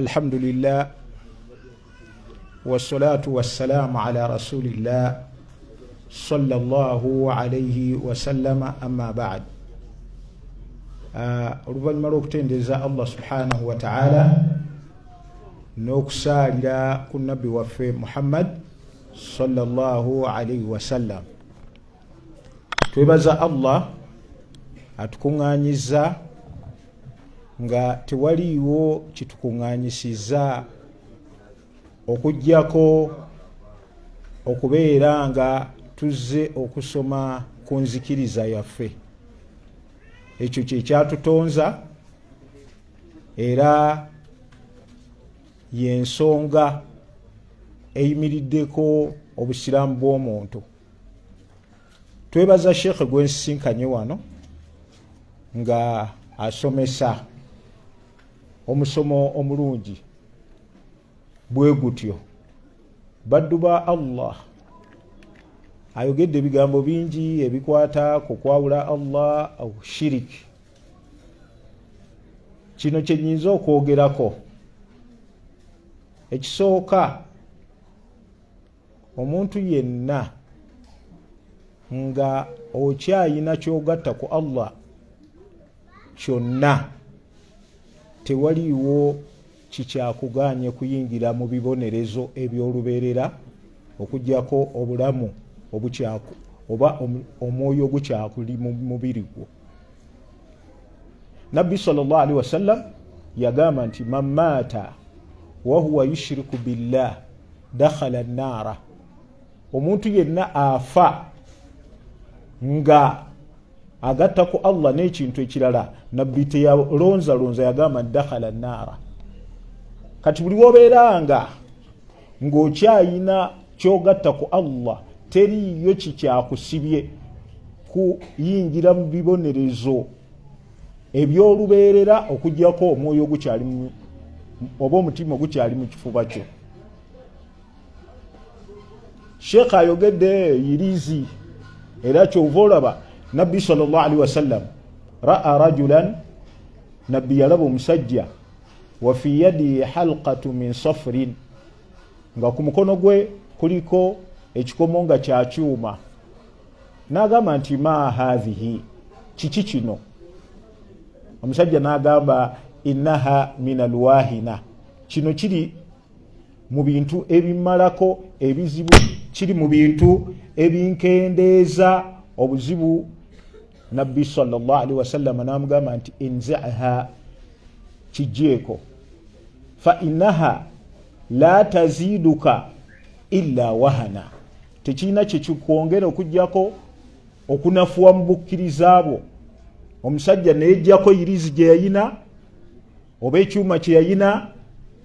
Alhamdulillah wassalatu wassalamu ala rasulillah sallallahu alaihi wasallama, amma ba'd. Oluvannyuma lw'okutendereza Allah subhanahu wataala n'okusaalira ku nabbi waffe Muhammad sallallahu alaihi wasallam, twebaza Allah atukuŋŋanyiza nga tewaliiwo kitukuŋŋanyisiza okugyako okubeera nga tuzze okusoma ku nzikiriza yaffe. Ekyo kyekyatutonza era yensonga eyimiriddeko obusiraamu bw'omuntu. Twebaza sheekhe gwensisinkanye wano nga asomesa omusomo omulungi bwe gutyo. Baddu ba Allah, ayogedde ebigambo bingi ebikwata ku kwawula Allah, shiriki. Kino kyenyinza okwogerako ekisooka, omuntu yenna nga okyayina kyogatta ku Allah kyonna, tewaliiwo kikyakuganye kuyingira mu bibonerezo eby'olubeerera okugyako obulamu obukyaku oba omwoyo ogukyakuli mu mubiri gwo. Nabbi sallallahu alaihi wasallam yagamba nti man maata wahuwa yushiriku billah dakhala naara, omuntu yenna afa nga agatta ku Allah n'ekintu ekirala, nabbi teyalonzalonza, yagamba dakhala naara. Kati buli wobeeranga ng'okyayina kyogatta ku Allah, teriiyo kikyakusibye kuyingira mu bibonerezo eby'olubeerera okugyako omwoyo ogukyali oba omutima ogukyali mu kifuba kyo. Sheekh ayogedde yirizi, era kyova olaba nabbi sallallahu alaihi wasallam raa rajulan, nabbi yalaba omusajja, wa fi yadihi halqatu min safrin, nga ku mukono gwe kuliko ekikomo nga kya kyuma. N'agamba nti ma hathihi, kiki kino? Omusajja n'agamba innaha min alwahina, kino kiri mu bintu ebimalako ebizibu, kiri mu bintu ebinkendeeza obuzibu. Nabbi sallallahu alaihi wasallam n'amugamba nti inziha, kijjeeko, fa innaha la taziduka illa wahana, tekirina kyekikwongera okugyako okunafuwa mu bukkiriza bwo. Omusajja neyejjako yirizi gye yayina oba ekyuma kye yayina.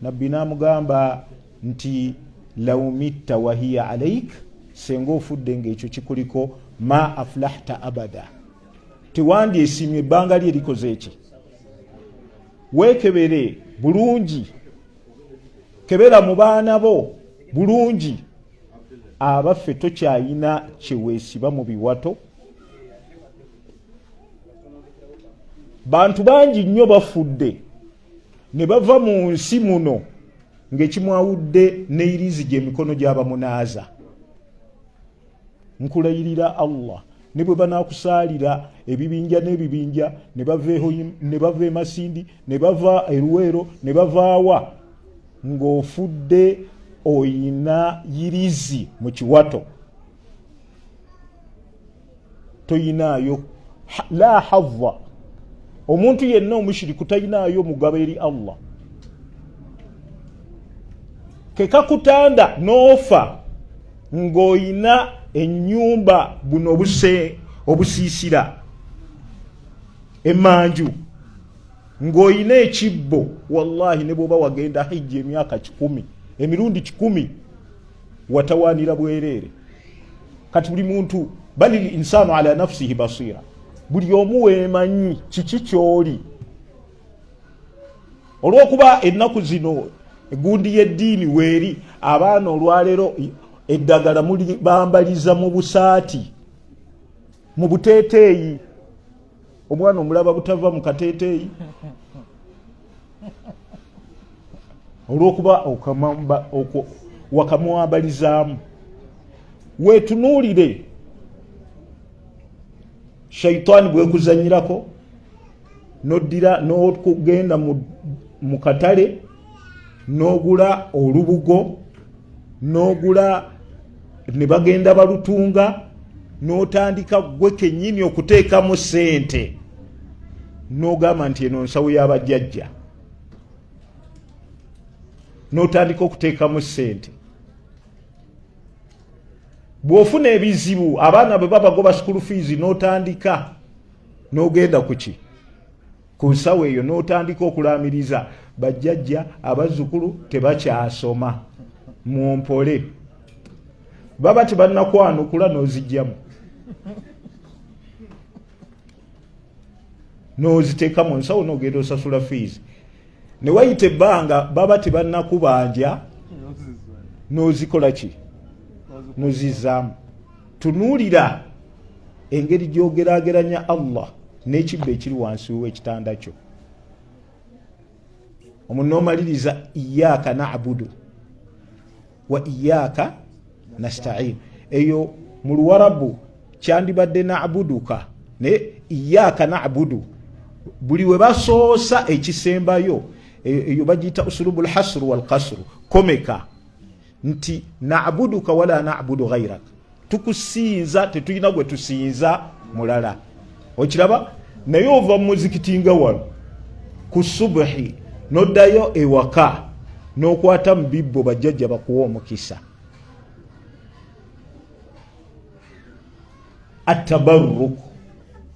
Nabbi n'amugamba nti law mitta wahiya alaik, senga ofudde ngaekyo kikuliko, ma aflahta abada, tewandyesimye ebbanga lye likoze eki. Weekebere bulungi, kebera mu baana bo bulungi, abaffe tokyayina kyeweesiba mu biwato. Bantu bangi nnyo bafudde ne bava mu nsi muno ng'ekimwawudde n'eirizi gy'emikono gy'abamunaaza. Nkulayirira Allah, ne bwe banaakusaalira ebibinja n'ebibinja ne bava e Masindi, ne bava e Luweero, ne bavaawa, ng'ofudde oyina yirizi mu kiwato, toyinaayo la hadha. Omuntu yenna omushiriku tayinaayo mugabo eri Allah. Kekakutanda n'ofa ng'oyina ennyumba buno obusiisira emanju, ng'oyina ekibbo, wallahi ne bw'oba wagenda hijja emyaka 100, emirundi 100, watawaanira bwereere. Kati buli muntu, bali linsanu ala nafsihi basira, buli omu weemanyi kiki kyoli. Olw'okuba ennaku zino egundi y'eddiini weeri, abaana olwaleero eddagala muli bambaliza mu busaati, mu buteeteeyi. Omwana omulaba butava mu kateeteeyi. Olwokuba wakamwambalizaamu. Wetunuulire shaitaani bwekuzanyirako, noddira nokugenda mu katale n'ogula olubugo, n'ogula ne bagenda balutunga, n'otandika gwe kennyini okuteekamu ssente, n'ogamba nti eno nsawo y'abajjajja, n'otandika okuteekamu ssente. Bw'ofuna ebizibu, abaana bwe babagoba school fees, n'otandika n'ogenda kuki ku nsawo eyo, n'otandika okulamiriza bajjajja, abazzukulu tebakyasoma, mumpole. Baba tebannakwanukula, n'ozijjamu n'oziteeka mu nsawo, n'ogenda osasula fees. Ne wayita ebbanga, baba tebannakubanja, n'ozikola ki, n'ozizaamu. Tunuulira engeri gy'ogeraageranya Allah n'ekibbo ekiri wansi w'ekitanda kyo. Omunoomaliriza iyaaka nabudu wa iyaaka nastain. Eyo mu Luwarabu kyandibadde nabuduka, naye iyaaka nabudu buli we basoosa ekisembayo. Eyo bagiyita usulubu lhasru walkasru, komeka nti nabuduka wala nabudu ghairak, tukusinza, tetulina gwe tusinza mulala. Okiraba? Naye ova mu muzikiti nga wano ku subuhi, noddayo ewaka n'okwata mu bibbo, bajjajja bakuwa omukisa, atabarruk,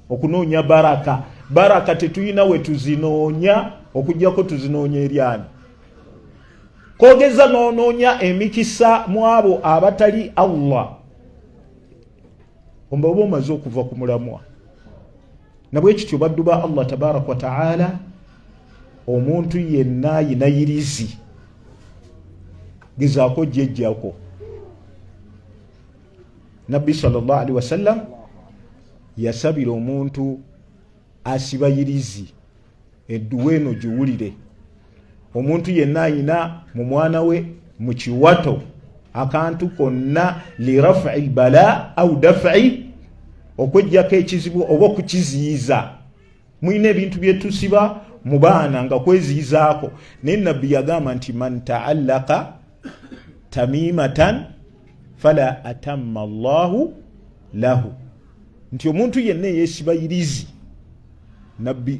okunoonya baraka. Baraka tetulina we tuzinoonya okugjako tuzinoonya eryani. Kogeza n'onoonya emikisa mu abo abatali Allah, omba oba omaze okuva ku mulamwa. Nabwe kityo, baddu ba Allah tabaraka wa taala, omuntu yenna ayina yirizi, gezaako jejjako. Nabbi sallallahu alaihi wasallam yasabira omuntu asiba yirizi edduwa eno, giwulire. Omuntu yenna ayina mu mwana we mu kiwato akantu konna, lirafi lbala au dafi, okwejjako ekizibu oba okukiziyiza. Mulina ebintu byetusiba mu baana nga kweziyizaako, naye Nabbi yagamba nti man taallaka tamimatan fala atamma llahu lahu, nti omuntu yenna eyesiba yirizi. Nabbi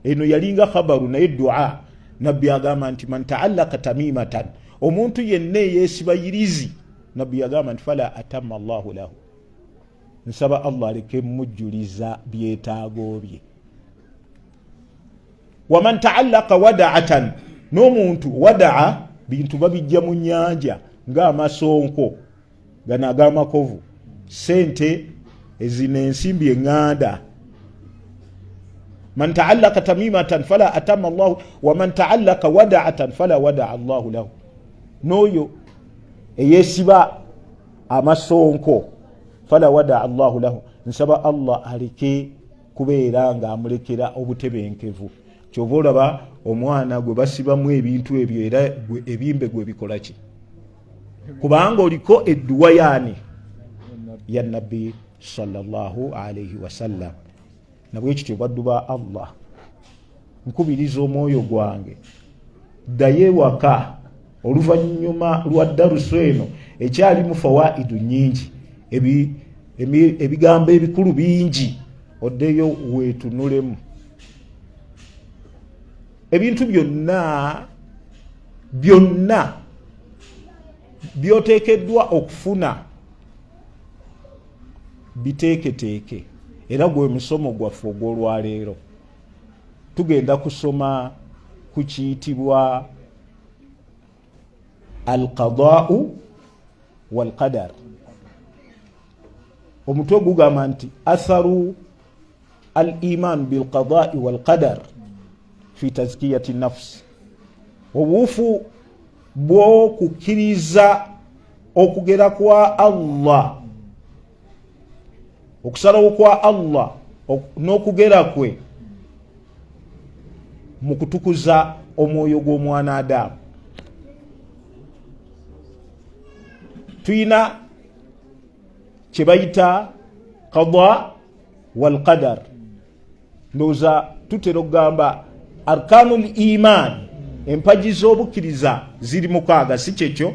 eno yalinga khabaru, naye dua. Nabbi agamba nti man taallaka tamimatan, omuntu yenna eyesiba yirizi, Nabbi yagamba nti fala atamma llahu lahu, nsaba Allah aleke mujjuliza byetaago bye. Waman taallaka wadaatan, n'omuntu wadaa bintu babijja mu nyanja ng'amasonko gano ag'amakovu, sente ezino, ensimbi eŋŋanda. Man taallaka tamimatan fala atama llahu, waman taallaka wadaatan fala wadaa llahu lahu, n'oyo eyesiba amasonko fala wadaa llahu lahu, nsaba Allah aleke kubeera nga amulekera obutebenkevu. Kyova olaba omwana gwe basibamu ebintu ebyo, era ebimbe gwe bikolaki, kubanga oliko edduwa yaani ya Nabbi sallallahu alaihi wasallam. Nabwekityo, baddu ba Allah, nkubiriza omwoyo gwange, ddayo ewaka oluvannyuma lwa darusu eno ekyalimu fawaidu nyingi, ebigambo ebikulu bingi, oddeyo weetunulemu ebintu byonna byonna byoteekeddwa okufuna, biteeketeeke. Era gwe musomo gwaffe ogw'olwaleero, tugenda kusoma ku kiyitibwa alqadaau walqadar. Omutwe gugamba nti atharu al iman bilqadai walqadar fi tazkiyati nafsi, obuufu bw'okukkiriza okugera kwa Allah, okusalawo kwa Allah n'okugera kwe mu kutukuza omwoyo gw'omwana Adamu. Tuyina kyebayita qada walqadar. Ndowooza tutera okugamba arkanu l iman, empagi z'obukkiriza ziri mukaaga, si kyekyo?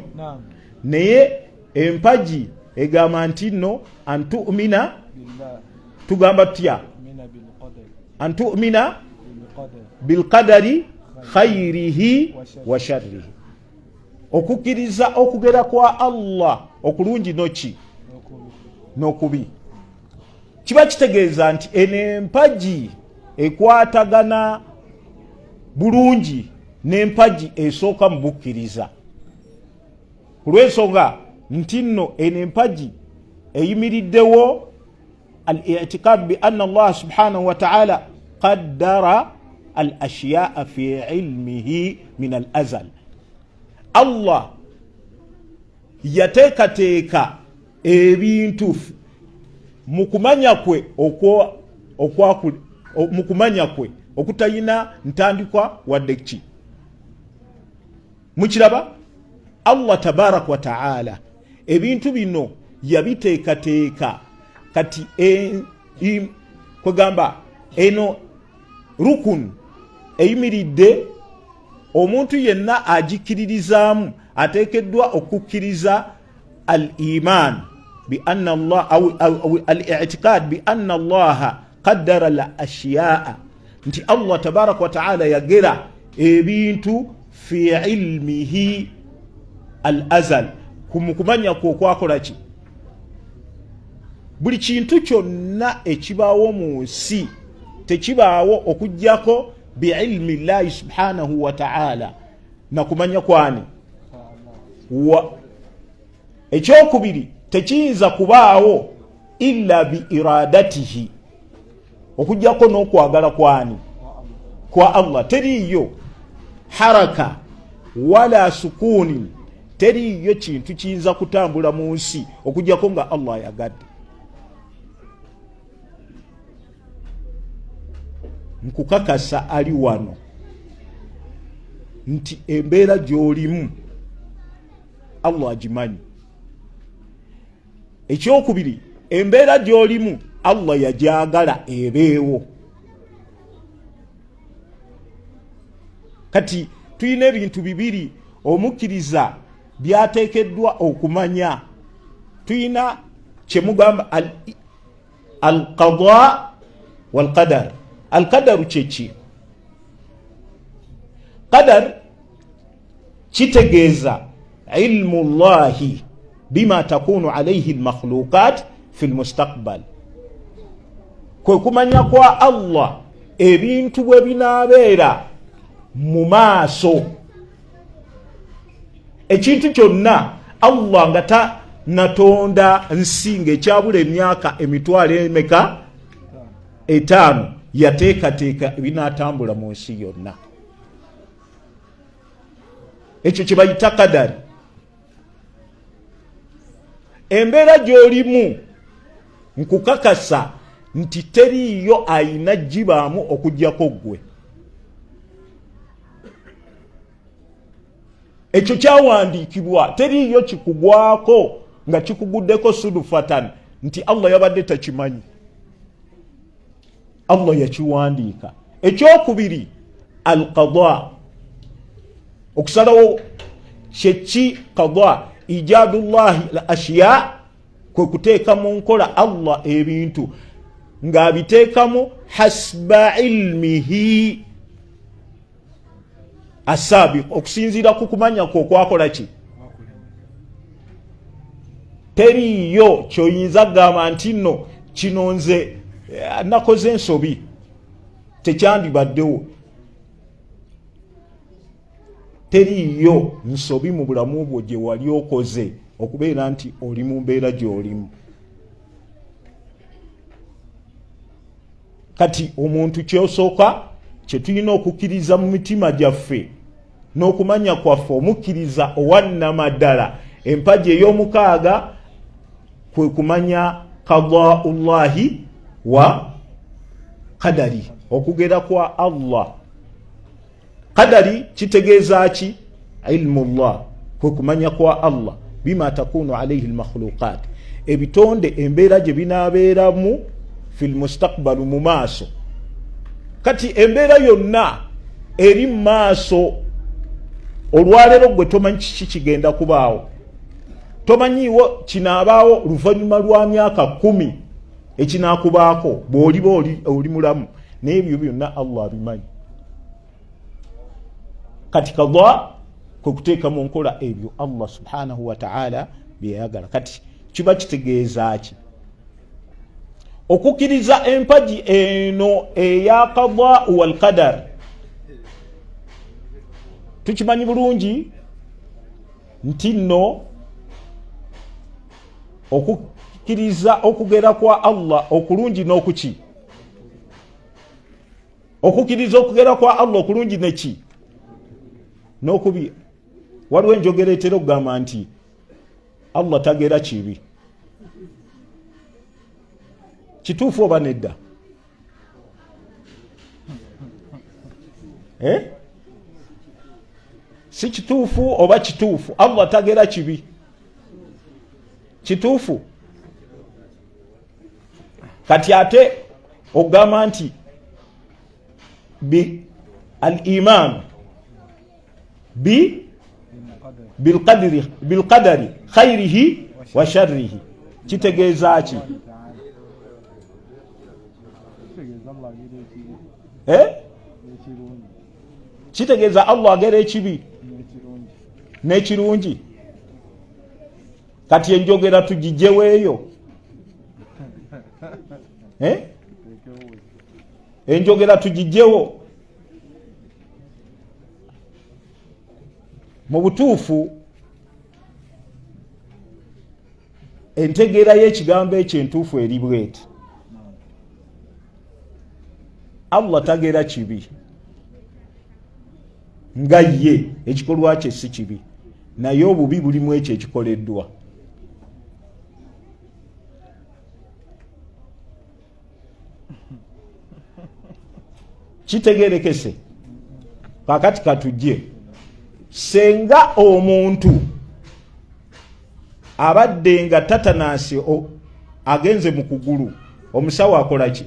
Naye empagi egamba nti nno antumina, tugamba tutya? Antumina bilqadari khairihi wa sharrihi, okukkiriza okugera kwa Allah okulungi noki n'okubi. Kiba kitegeeza nti eno empagi ekwatagana bulungi n'empagi esooka mu bukkiriza, ku lw'ensonga nti nno eno empagi eyimiriddewo al itiqad bi anna Allah subhanahu wataala qaddara al ashyaa fi ilmihi min al azal. Allah yateekateeka ebintu mu kumanya kwe mu kumanya kwe okutayina ntandikwa wadde ki. Mukiraba, Allah tabaraka wataala ebintu bino yabiteekateeka. Kati kwegamba eno rukun eyimiridde, omuntu yenna agikkiririzaamu ateekeddwa okukkiriza al iman bi anna Allah au al i'tiqad bi anna Allaha qaddara al ashiyaa, nti Allah tabaraka wa taala yagera ebintu fi ilmihi al azal, mu kumanya kwe okwakola ki. Buli kintu kyonna ekibaawo mu nsi tekibaawo okugjako biilmi llahi subhanahu wa taala, nakumanya kwani. Ekyokubiri, tekiyinza kubaawo illa biiradatihi, okugjako n'okwagala kwani, kwa Allah. Teriiyo haraka wala sukuuni, teriiyo kintu kiyinza kutambula mu nsi okugjako nga Allah ayagadde. Nkukakasa ali wano nti embeera gy'olimu Allah agimanyi. Ekyokubiri, embeera gy'olimu Allah yajagala ebeewo. Kati tulina ebintu bibiri omukkiriza byateekeddwa okumanya. Tulina kyemugamba alqada walqadar. Alqadaru kyeki? Qadar kitegeeza ilmu llahi bima takunu alaihi lmakhluqat fi lmustaqbal, kwe kumanya kwa Allah ebintu bwe binaabeera mu maaso. Ekintu kyonna Allah nga tanatonda nsi ng'ekyabula emyaka emitwalo emeka 5, yateekateeka ebinaatambula mu nsi yonna. Ekyo kye bayita kadari. Embeera gy'olimu nkukakasa nti teriiyo ayina gibaamu okugyako ggwe. Ekyo kyawandiikibwa, teriiyo kikugwako nga kikuguddeko sudufatan nti Allah yabadde takimanyi, Allah yakiwandiika. Ekyokubiri, alqada, okusalawo. Kyeki qada? Ijadullahi al ashiya, kwe kuteeka mu nkola Allah ebintu ng'abiteekamu hasba ilmihi asabiq, okusinziira ku kumanya kwe okwakola ki. Teriiyo kyoyinza kugamba nti nno kino nze nakoze ensobi, tekyandibaddewo. Teriiyo nsobi mu bulamu bwo gye wali okoze okubeera nti oli mu mbeera gy'olimu kati. Omuntu kyosooka kye tulina okukkiriza mu mitima gyaffe n'okumanya kwaffe, omukkiriza owannamaddala, empagi ey'omukaaga kwe kumanya qadaullahi wa qadari, okugera kwa Allah. Qadari kitegeeza ki? Ilmullah, kwe kumanya kwa Allah. Bima takunu alaihi lmakhluqat, ebitonde embeera gye binaabeeramu fi lmustakbalu, mu maaso. Kati embeera yonna eri mu maaso, olwaleero gwe tomanyi kiki kigenda kubaawo, tomanyiiwo kinaabaawo luvannyuma lwa myaka 10 ekinaakubaako bw'oliba oli mulamu, naye ebyo byonna Allah abimanyi. Kati kada kwe kuteeka mu nkola ebyo Allah subhanahu wataala byeyayagala. Kati kiba kitegeeza ki okukkiriza empagi eno eya kadau walqadar? Tukimanyi bulungi nti nno okukkiriza okugera kwa Allah okulungi n'okuki, okukkiriza okugera kwa Allah okulungi neki n'okubi. Waliwo enjogera etera okugamba nti Allah tagera kibi. Kituufu oba nedda? Eh? Si kituufu oba kituufu? Allah tagera kibi, kituufu? Kati ate ogamba nti bi al iman bi bilqadari khairihi wa sharrihi, kitegeeza ki? Eh? Kitegeeza Allah agera ekibi n'ekirungi. Kati enjogera tugijeweeyo, eh? Enjogera tugijewo. Mu butuufu entegeera y'ekigambo ekyo entuufu eri bweti: Allah tagera kibi nga ye ekikolwa kye si kibi, naye obubi bulimu ekyo ekikoleddwa. Kitegerekese? Kakati katujje, senga omuntu abadde nga tatanasi agenze mu kugulu, omusawo akola ki?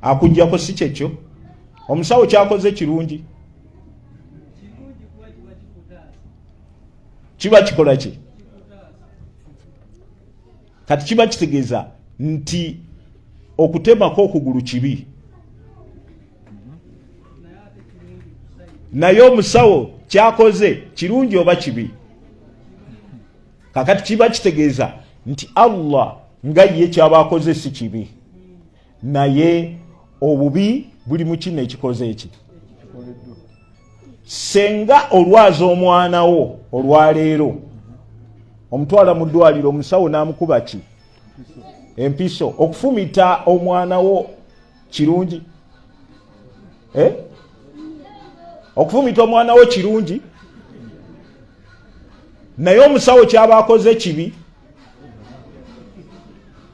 Akujjako, si kyekyo? Omusawo kyakoze kirungi? Kiba kikola ki? Kati kiba kitegeeza nti okutemako okugulu kibi, naye omusawo kyakoze kirungi oba kibi? Kakati kiba kitegeeza nti Allah nga ye kyaba akoze si kibi, naye obubi buli mu kino ekikoze eki. Senga olwaza omwana wo olwaleero, omutwala mu ddwaliro, omusawo n'amukuba ki? Empiso. Okufumita omwana wo kirungi? Eh? Okufumita omwana wo kirungi, naye omusawo kyaba akoze kibi.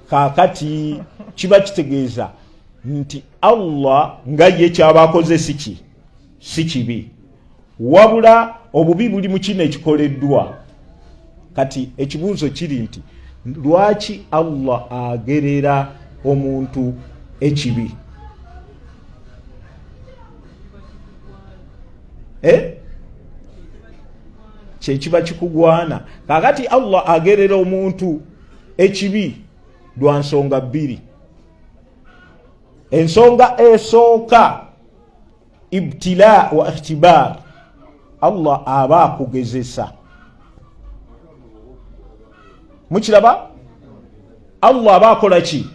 Kakati kiba kitegeeza nti Allah nga ye kyaba akoze si kibi, wabula obubi buli mu kino ekikoleddwa. Kati ekibuuzo kiri nti lwaki Allah agerera omuntu ekibi? Eh? Kyekiba kikugwana. Kakati Allah agerera omuntu ekibi lwa nsonga bbiri. Ensonga esooka, ibtila wa ikhtibar, Allah aba akugezesa. Mukiraba? Allah aba akola ki?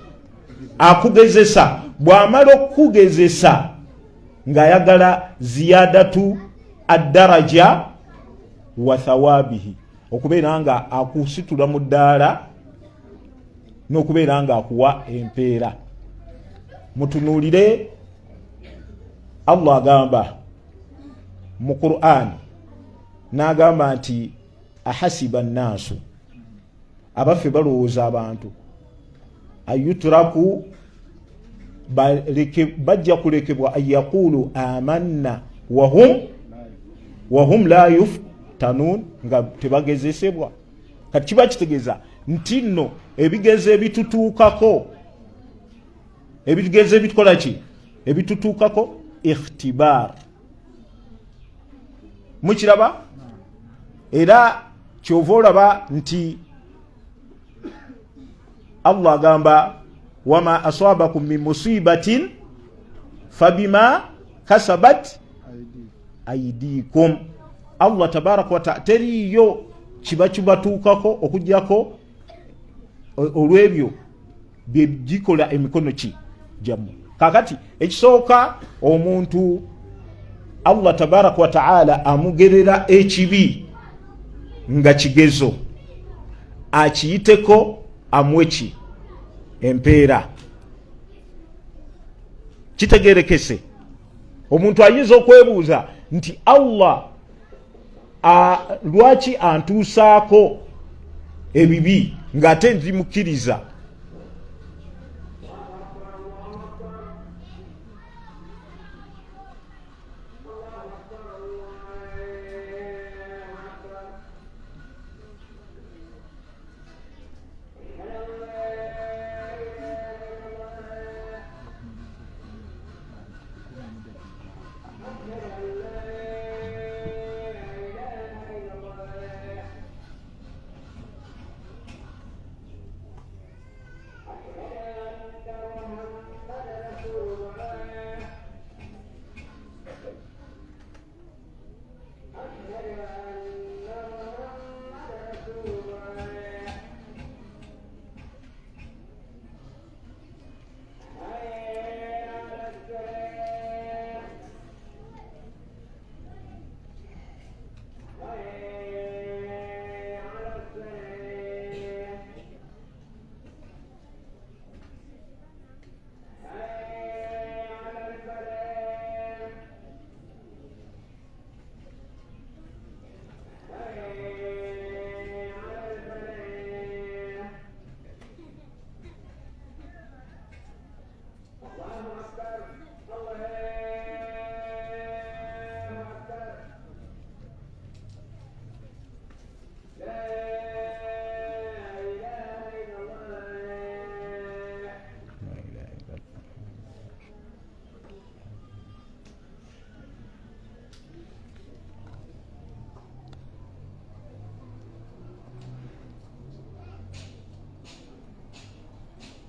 Akugezesa. Bw'amala okukugezesa ng'ayagala ziyadatu addaraja wa thawabihi, okubeera nga akusitula mu ddaala n'okubeera nga akuwa empeera. Mutunuulire, Allah agamba mu Quran n'agamba nti ahasiba nnaasu, abaffe balowooza abantu ayuturaku, bajja kulekebwa, anyaqulu amanna wahum la yuftanun, nga tebagezesebwa. Kati kiba kitegeeza nti nno ebigezo ebitutuukako, ebigezo ebitukola ki, ebitutuukako ikhtibar. Mukiraba? Era kyova olaba nti Allah agamba wama asabakum min musibatin fabima kasabat aidikum. Allah tabaraka wataala teriiyo kiba kibatuukako okujjako olw'ebyo byegikola emikono ki gyammwe. Kakati ekisooka, omuntu Allah tabaraka wataala amugerera ekibi nga kigezo, akiyiteko amuwe ki empeera. Kitegerekese. Omuntu ayinza okwebuuza nti Allah lwaki antuusaako ebibi ng'ate ndi mukkiriza?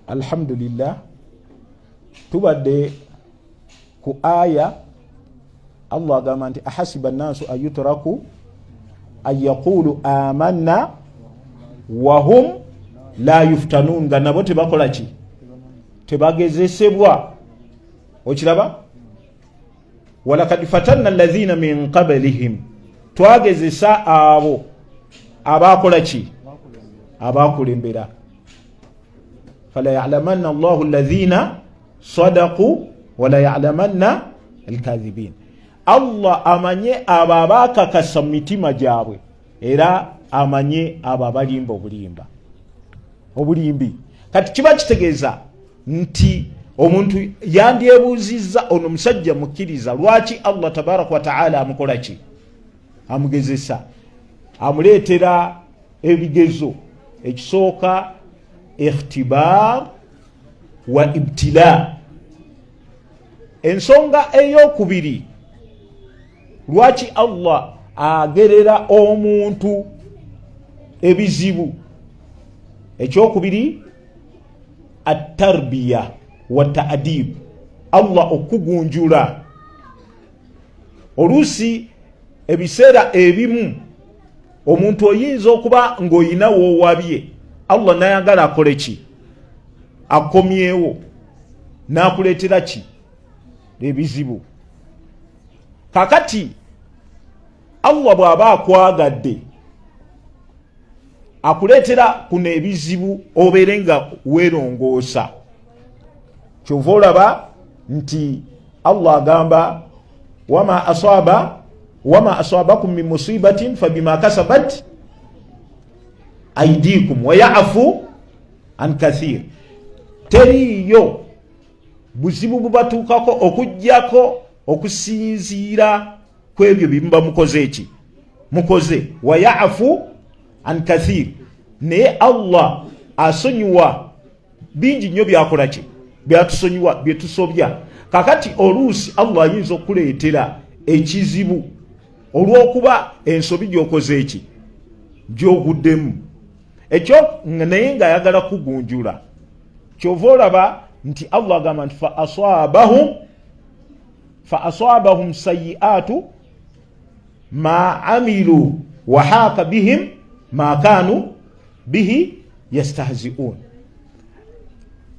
Alhamdulillah, tubadde ku aya Allah agamba nti ahasiba nnaasu an yutraku an yaqulu amanna wahum la yuftanun, nga nabo tebakola ki, tebagezesebwa. Okiraba, walakad fatanna alladhina min qablihim, twagezesa abo abakola ki, abakulembera. Fala yalamanna Allahu alladhina sadaku wala yalamanna alkadhibin. Allah amanye abo abakakasa mu mitima gyabwe, era amanye abo abalimba obulimba obulimbi. Kati kiba kitegeeza nti omuntu yandyebuuzizza, ono musajja mukkiriza, lwaki Allah tabaraka wataala amukola ki, amugezesa, amuleetera ebigezo? Ekisooka ikhtibar wa ibtila. Ensonga eyokubiri lwaki Allah agerera omuntu ebizibu, ekyokubiri atarbiya wa taadib, Allah okugunjula. Oluusi ebiseera ebimu omuntu oyinza okuba ng'olina woowabye, Allah nayagala akole ki, akomyewo n'akuleetera ki ebizibu. Kakati Allah bw'aba akwagadde akuleetera kuno ebizibu obeere nga weerongoosa. Kyova olaba nti Allah agamba wama asaba wama asabakum min musibatin fabima kasabat aidikum wayafu an kathir, teriiyo buzibu bubatuukako okugjako okusinziira ku ebyo byemuba mukoze eki. Mukoze wayafu an kathir, naye Allah asonyiwa bingi nnyo byakola ki, byatusonyiwa byetusobya. Kakati oluusi Allah ayinza okukuleetera ekizibu olw'okuba ensobi gy'okoze eki gy'oguddemu ekyo, naye ng'ayagala kugunjula. Kyova olaba nti Allah agamba nti fa asabahum sayiatu ma amilu wahaaka bihim ma kanu bihi yastahziun.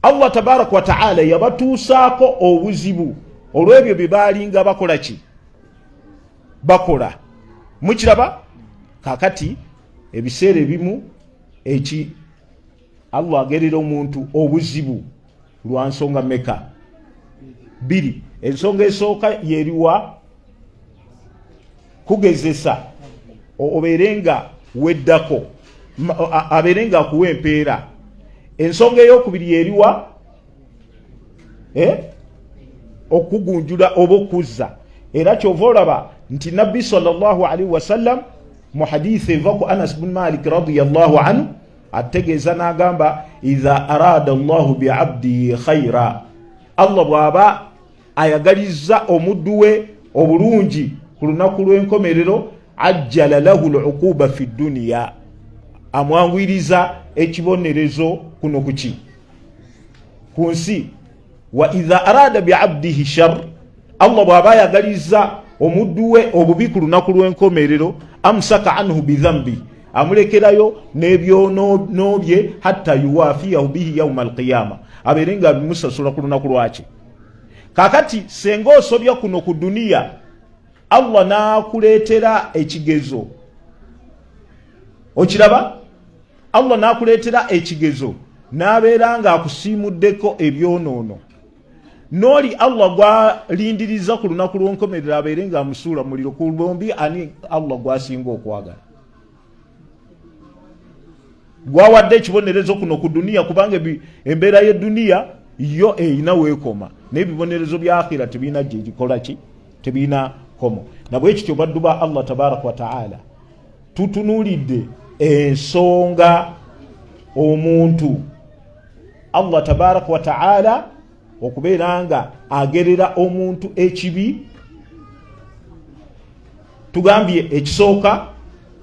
Allah tabaraka wataala yabatuusaako obuzibu olw'ebyo bye baalinga bakola ki, bakola. Mukiraba kakati ebiseera ebimu eki Allah agerera omuntu obuzibu lwa nsonga meka? Bbiri. Ensonga esooka yeriwa? Kugezesa obeere nga weddako, abeere nga akuwa empeera. Ensonga eyokubiri yeriwa? Okugunjula oba okuzza. Era kyova olaba nti Nabbi sallallahu alaihi wasallam mu hadithi eva ku Anas bun Malik radiyallahu anhu ategeeza n'agamba, idha arada Allahu biabdihi khaira, Allah bw'aba ayagalizza omuddu we obulungi ku lunaku lw'enkomerero, ajjala lahu luquba fi duniya, amwanguyiriza ekibonerezo kuno kuki, ku nsi. Wa idha arada biabdihi shar, Allah bw'aba ayagalizza omuddu we obubi ku lunaku lw'enkomerero, amsaka anhu bidhambi, amulekerayo n'ebyonoono bye, hatta yuwafiyahu bihi yauma alqiyama, abeere nga bimusasula ku lunaku lwaki. Kakati senga osobya kuno ku duniya, Allah n'akuleetera ekigezo, okiraba, Allah n'akuleetera ekigezo n'abeera ng'akusiimuddeko ebyonoono, n'oli Allah gwalindiriza ku lunaku lw'enkomerero abeere ng'amusuula muliro. Ku bombi ani Allah gwasinga okwagala? Gwawadde ekibonerezo kuno ku duniya, kubanga embeera y'eduniya yo erina weekoma, naye ebibonerezo bya akhira tebirina gyegikola ki, tebirina komo. Nabwe kityo baddu ba Allah tabaraka wataala, tutunuulidde ensonga omuntu Allah tabaraka wataala okubeera nga agerera omuntu ekibi. Tugambye ekisooka,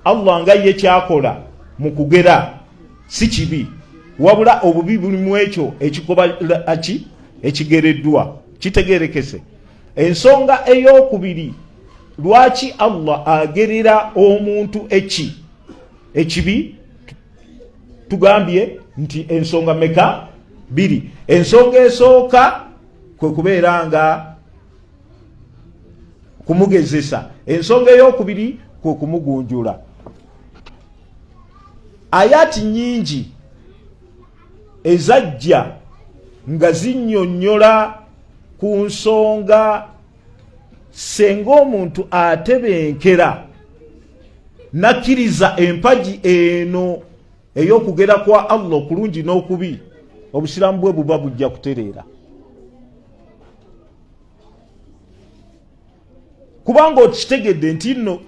Allah nga ye kyakola mu kugera si kibi, wabula obubi bulimu ekyo ekikoba ki ekigereddwa kitegerekese. Ensonga eyokubiri lwaki Allah agerera omuntu eki ekibi, tugambye nti ensonga meka? Bbiri. Ensonga esooka kwe kubeera nga kumugezesa, ensonga eyokubiri kwe kumugunjula. Ayati nyingi ezajja nga zinnyonnyola ku nsonga senga omuntu atebenkera nakkiriza empagi eno ey'okugera kwa Allah okulungi n'okubi, obusiraamu bwe buba bujja kutereera, kubanga okitegedde nti nno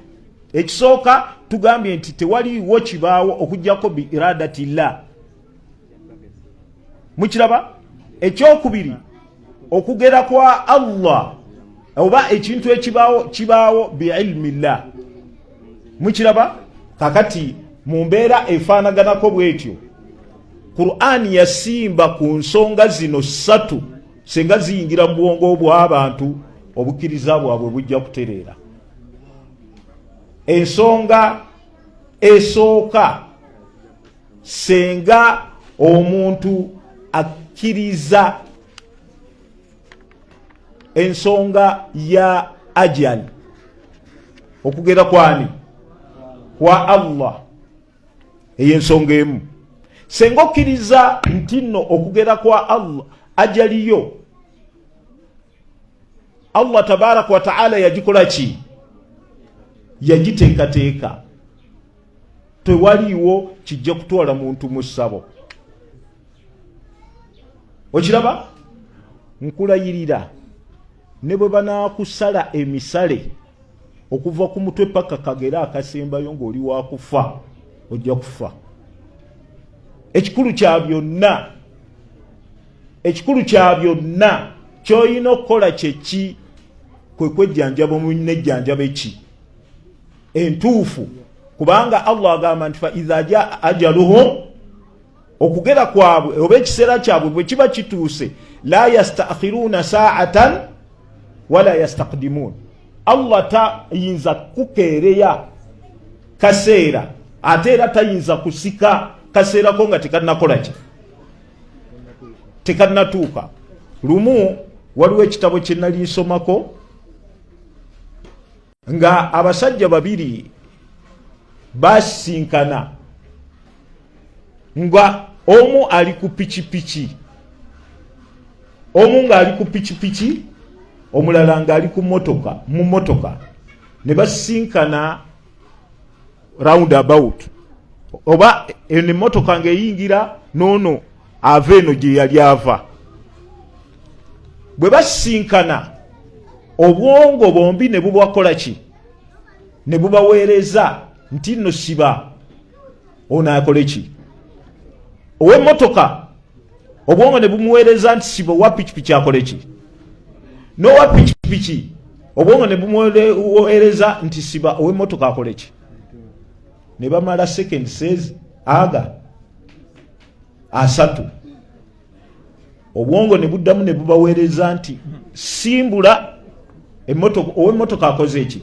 ekisooka tugambye nti tewaliiwo kibaawo okuggyako bi iradatillah. Mukiraba? Ekyokubiri, okugera kwa Allah oba ekintu ekibaawo kibaawo bi ilmillah. Mukiraba? Kakati mu mbeera efaanaganako bwetyo, Qur'ani yasimba ku nsonga zino ssatu, senga ziyingira mu bwongo bw'abantu, obukkiriza bwabwe bujja kutereera. Ensonga esooka, senga omuntu akkiriza ensonga ya ajali, okugera kwani kwa Allah, ey'ensonga emu, senga okkiriza nti nno okugera kwa Allah, ajaliyo Allah tabaraka wa taala yagikola ki, yagiteekateeka, tewaliiwo kijja kutwala muntu mu ssabo. Okiraba? Nkulayirira ne bwe banaakusala emisale. Okuva ku mutwe paka kagere akasembayo ng'oli wakufa, ojja kufa. Ekikulu kya byonna, ekikulu kya byonna ky'olina okukola kyeki? Kwe kwejjanjaba nejjanjaba eki entuufu, kubanga Allah agamba nti fa idha jaa ajaluhum, okugera kwabwe oba ekiseera kyabwe bwe kiba kituuse, la yastakhiruuna saatan wala yastakdimuun. Allah tayinza kukeereya kaseera, ate era tayinza kusika kaseerako nga tekanakola ki, tekanatuuka. Lumu waliwo ekitabo kye nali nsomako nga abasajja babiri basisinkana, nga omu ali ku pikipiki, omu ng'ali ku pikipiki, omulala ng'ali ku motoka, mu motoka, ne basisinkana round about, oba eno emmotoka ng'eyingira n'ono ava eno gye yali ava. Bwe basisinkana, obwongo bombi ne bubakola ki? Ne bubaweereza nti nno siba ono akole ki. Ow'emmotoka obwongo ne bumuweereza nti siba owa pikipiki akole ki, n'owa pikipiki obwongo ne bumuweereza nti siba ow'emmotoka akole ki. Ne bamala second says aga 30, obwongo ne buddamu ne bubaweereza nti simbula, ow'emmotoka akoze eki,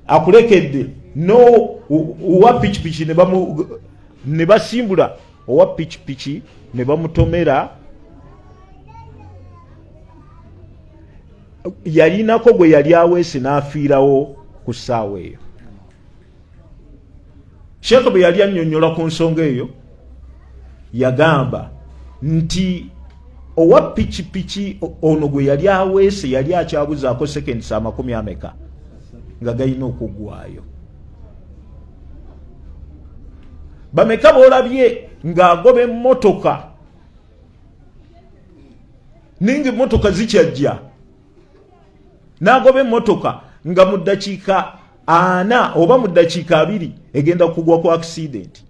akulekedde, no owa pikipiki ne basimbula owa pikipiki ne bamutomera. Yalinako gwe yali aweese n'afiirawo ku ssaawa eyo. Sheekh bwe yali annyonnyola ku nsonga eyo, yagamba nti owa pikipiki ono gwe yali aweese yali akyabuzaako seconds amakumi ameka nga galina okuggwayo. Bameka boolabye ng'agoba emmotoka, ninga emmotoka zikyajja, n'agoba emmotoka nga mu ddakiika 40 oba mu ddakiika 20 egenda kugwa ku accident?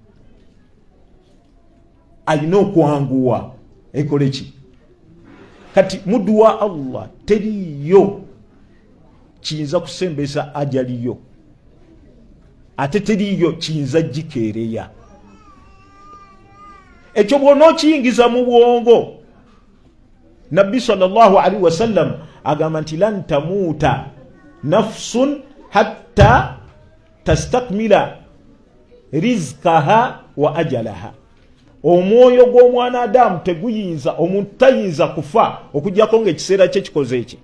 Alina okwanguwa ekole ki? Kati muddu wa Allah, teriiyo kiyinza kusembesa ajaliyo, ate teriiyo kiyinza gikeereya. Ekyo bw'onookiyingiza mu bwongo, Nabbi sallallahu alaihi wasallam agamba nti lan tamuuta nafsun hatta tastakmila rizkaha wa ajalaha. Omwoyo gw'omwana Adamu teguyinza, omuntu tayinza kufa okujjako ngaekiseera kye kikoze eki.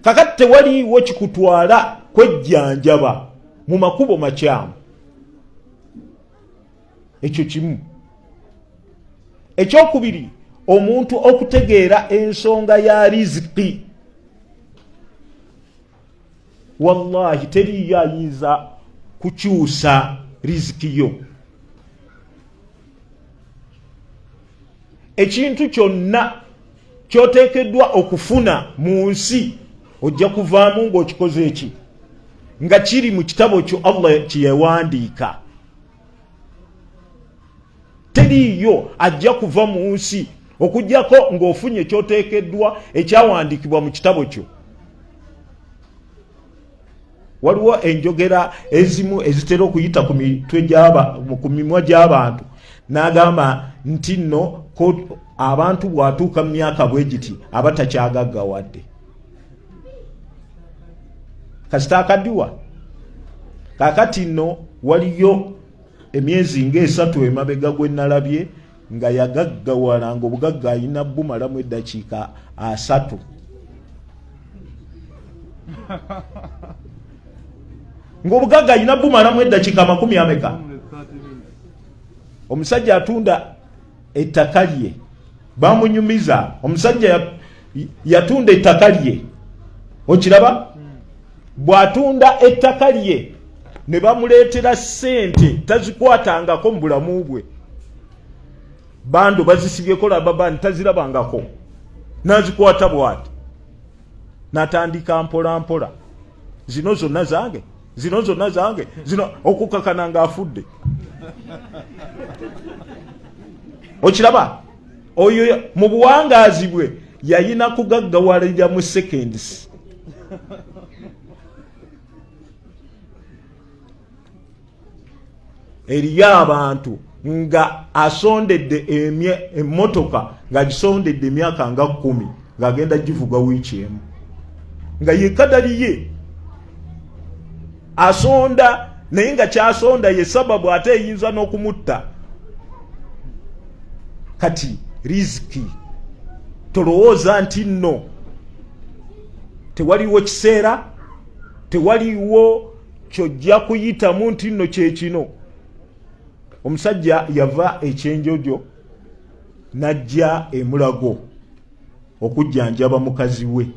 Kakati tewaliiwo kikutwala kwejjanjaba mu makubo makyamu. Ekyo kimu. Ekyokubiri, omuntu okutegeera ensonga ya riziki, wallahi teriyo ayinza kukyusa riziki yo. Ekintu kyonna kyoteekeddwa okufuna mu nsi ojja kuvaamu ng'okikoze eki, nga kiri mu kitabo kyo Allah kyeyawandiika. Teriiyo ajja kuva mu nsi okujjako ng'ofunye kyoteekeddwa ekyawandiikibwa mu kitabo kyo. Waliwo enjogera ezimu ezitera okuyita ku mitwe ku mimwa gy'abantu, n'agamba nti nno abantu bw'atuuka mu myaka bwe giti aba takyagaggawadde, kasita akaddiwa. Kakati nno waliyo emyezi nga 3 emabega gwe nalabye nga yagaggawala, nga obugagga alina bumalamu eddakiika 30, ng'obugagga alina bumalamu eddakiika makumi ameka. Omusajja atunda ettaka lye, bamunyumiza omusajja yatunda ettaka lye, okiraba? Bw'atunda ettaka lye ne bamuleetera ssente tazikwatangako mu bulamu bwe, bando bazisibyeko lababani, tazirabangako, nazikwata bwati. N'atandika mpola mpola, zino zonna zange, zino zonna zange, zino, okukakana ng'afudde. Okiraba, oyo mu buwangaazi bwe yayina kugaggawalira mu seconds. Eriyo abantu nga asondedde emmotoka, ng'agisondedde emyaka nga 10, ng'agenda givuga wiiki emu, nga yekadaliye asonda, naye nga kyasonda ye sababu ate eyinza n'okumutta. Kati riziki, tolowooza nti nno tewaliwo kiseera, tewaliwo kyojja kuyitamu nti nno kyekino. Omusajja yava ekyenjojo n'ajja emulago okujjanjaba mukazi we.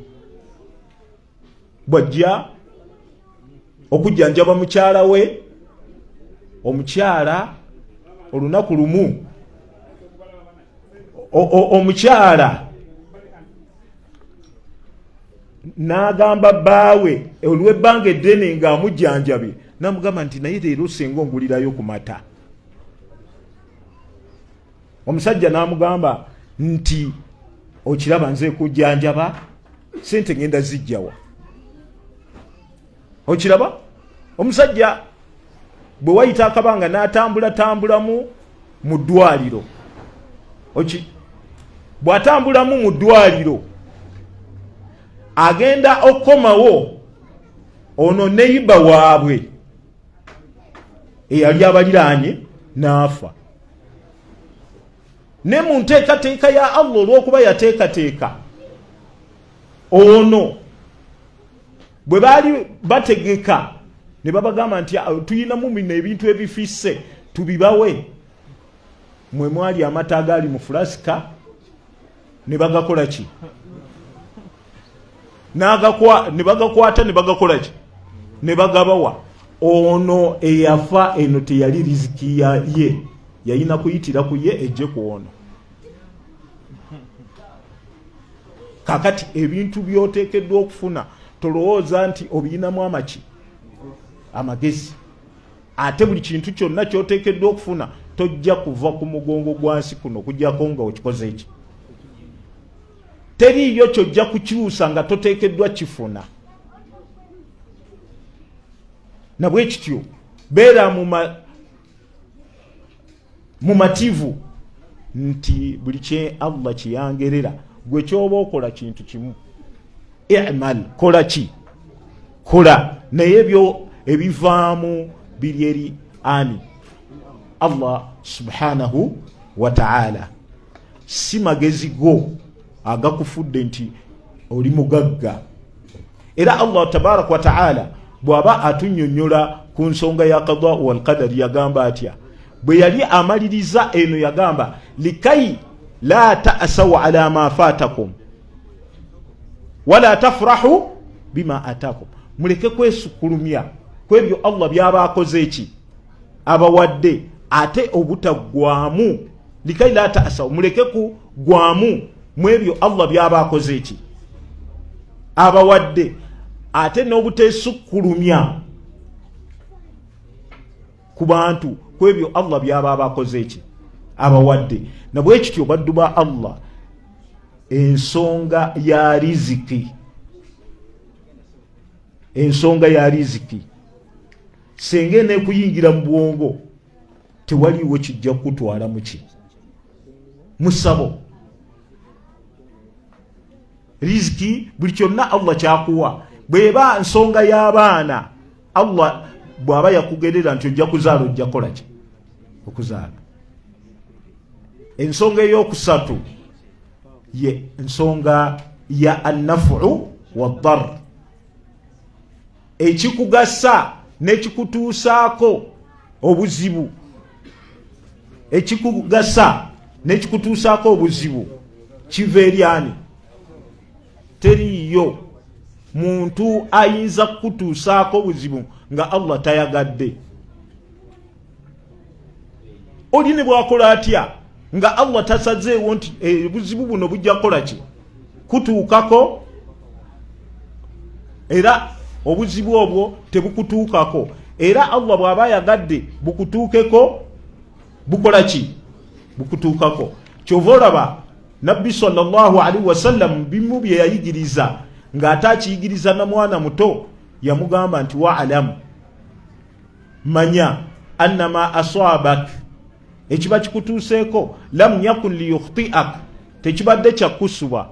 Bw'ajja okujjanjaba mukyala we, omukyala olunaku lumu omukyala n'agamba bbaawe olw'ebbanga eddene ng'amujjanjabye, n'amugamba nti naye leero senga ongulirayo ku mata. Omusajja n'amugamba nti okiraba nze kujjanjaba, sente ngenda zijjawa? Okiraba, omusajja bwe wayita akabanga n'atambula tambulamu mu ddwaliro, bw'atambulamu mu ddwaliro agenda okukomawo, ono neyiba waabwe eyali abaliraanye n'afa. Ne mu nteekateeka ya Allah, olw'okuba yateekateeka, ono bwe baali bategeka ne babagamba nti tuyinamu bino ebintu ebifisse tubibawe, mwe mwali amata agaali mu fulasika ne bagakola ki, ne bagakwata ne bagakola ki, ne bagabawa. Ono eyafa, eno teyali riziki ye, yayina kuyitira ku ye ejje ku ono. Kakati ebintu byoteekeddwa okufuna, tolowooza nti obiyinamu amaki amagezi. Ate buli kintu kyonna kyoteekeddwa okufuna, tojja kuva ku mugongo gwa nsi kuno okujjako nga okikoze eki. Teriiyo kyojja kukyusa nga toteekeddwa kifuna. Nabwe kityo beera mumativu nti buli kye Allah kyeyangerera, gwe kyoba okola kintu kimu, imal, kola ki, kola, naye ebyo ebivaamu biri eri ani? Allah subhanahu wa ta'ala. Si magezi go agakufudde nti oli mugagga. Era Allah tabaraka wa ta'ala bw'aba atunyonyola ku nsonga ya qada wal qadar, yagamba atya bwe yali amaliriza eno? Yagamba likai la ta'saw ala ma fatakum wala tafrahu bima atakum, muleke kwesukulumya kwebyo Allah byaba akoze eki abawadde, ate obutaggwamu. Likai la ta'saw, muleke kugwamu mwebyo Allah byaba akoze eki abawadde, ate n'obuteesukkulumya ku bantu kwebyo Allah byaba abakoze eki abawadde. Nabwekityo baddu ba Allah, ensonga ya riziki, ensonga ya riziki senga enekuyingira mu bwongo, tewaliwo kijja kukutwala muki musabo. Riziki buli kyonna Allah kyakuwa, bweba nsonga y'abaana, Allah bw'aba yakugerera nti ojja kuzaala, ojja kukola ki? Okuzaala. Ensonga eyokusatu ye nsonga ya annafu waddar, ekikugasa n'ekikutuusaako obuzibu. Ekikugasa n'ekikutuusaako obuzibu kiva eri ani? Teriiyo muntu ayinza kukutuusaako obuzibu nga Allah tayagadde. Oli ne bwakola atya nga Allah tasazeewo nti obuzibu buno bujja kukola ki kutuukako. Era obuzibu obwo tebukutuukako, era Allah bw'aba ayagadde bukutuukeko, bukola ki? Bukutuukako. Kyova olaba Nabbi sallallahu alaihi wasallam bimu bye yayigiriza ng'ate akiyigiriza na mwana muto, yamugamba nti waalamu, manya, annama aswabak, ekiba kikutuuseeko, lam yakun liyukhtiak, tekibadde kyakusuba.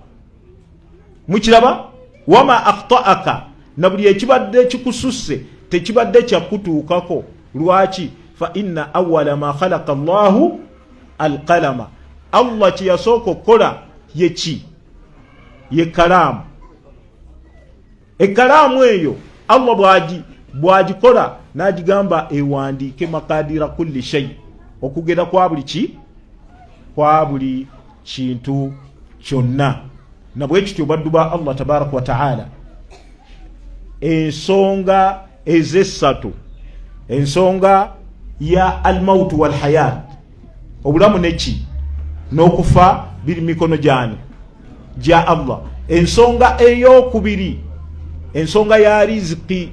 Mukiraba? Wama akhtaaka, na buli ekibadde kikususse tekibadde kyakutuukako. Lwaki? Fa inna awala ma khalaqa Llahu alqalama, Allah kyeyasooka okukola yeki? Ye kalaamu. Ekkalaamu eyo Allah bwagikola n'agigamba ewandiike makadira kulli shay, okugera kwa buli ki, kwa buli kintu kyonna. Nabwekityo baddu ba Allah tabaraka wataala, ensonga ezessatu, ensonga ya almautu walhayat, obulamu neki n'okufa biri mikono gyani? Gya Allah. Ensonga eyokubiri, ensonga ya riziki.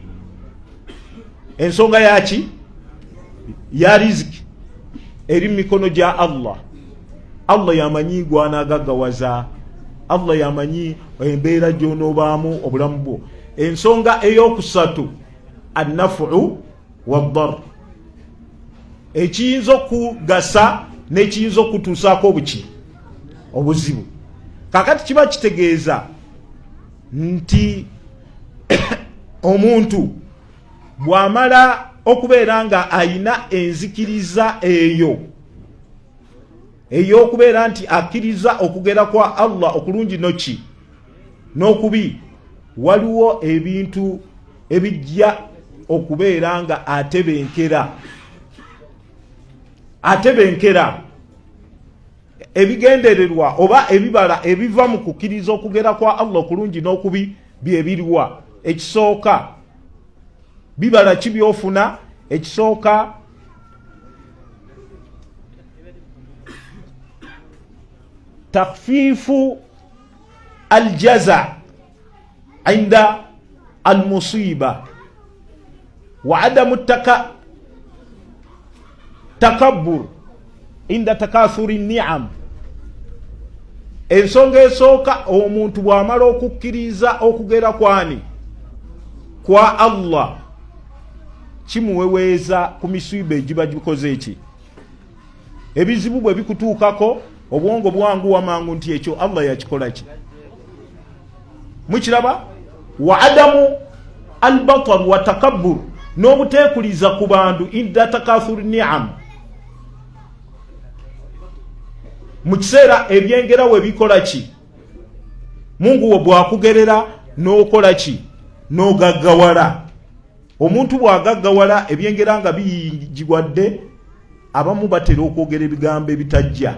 Ensonga yaki? Ya riziki eri mumikono gya Allah. Allah yamanyi gwanagaggawaza, Allah yamanyi embeera gyonobaamu obulamu bwo. Ensonga eyokusatu, annafu waddar, ekiyinza okugasa n'ekiyinza okutuusaako obuki? Obuzibu. Kakati kiba kitegeeza nti omuntu bw'amala okubeera nga ayina enzikiriza eyo ey'okubeera nti akkiriza okugera kwa Allah okulungi noki n'okubi, waliwo ebintu ebijja okubeera nga atebenkera, atebenkera ebigendererwa oba ebibala ebiva mu kukkiriza okugera kwa Allah okulungi n'okubi byebiriwa. Ekisooka, bibala ki byofuna? Ekisooka, takhfifu aljaza inda almusiba wa adamu takabbur inda takathuri niam. Ensonga esooka, omuntu bw'amala okukkiriza okugera kwani? Kwa Allah, kimuweweeza ku misiiba egiba gikoze eki? Ebizibu bwe bikutuukako, obwongo bwanguwa mangu nti ekyo Allah yakikola ki. Mukiraba? Wa adamu albatar wa takabbur, n'obuteekuliza ku bantu, inda takathur niam, mu kiseera ebyengera we bikola ki? Mungu wo bwakugerera n'okola ki? N'ogaggawala. Omuntu bw'agaggawala, ebyengera nga biyingibwadde, abamu batera okwogera ebigambo ebitajja.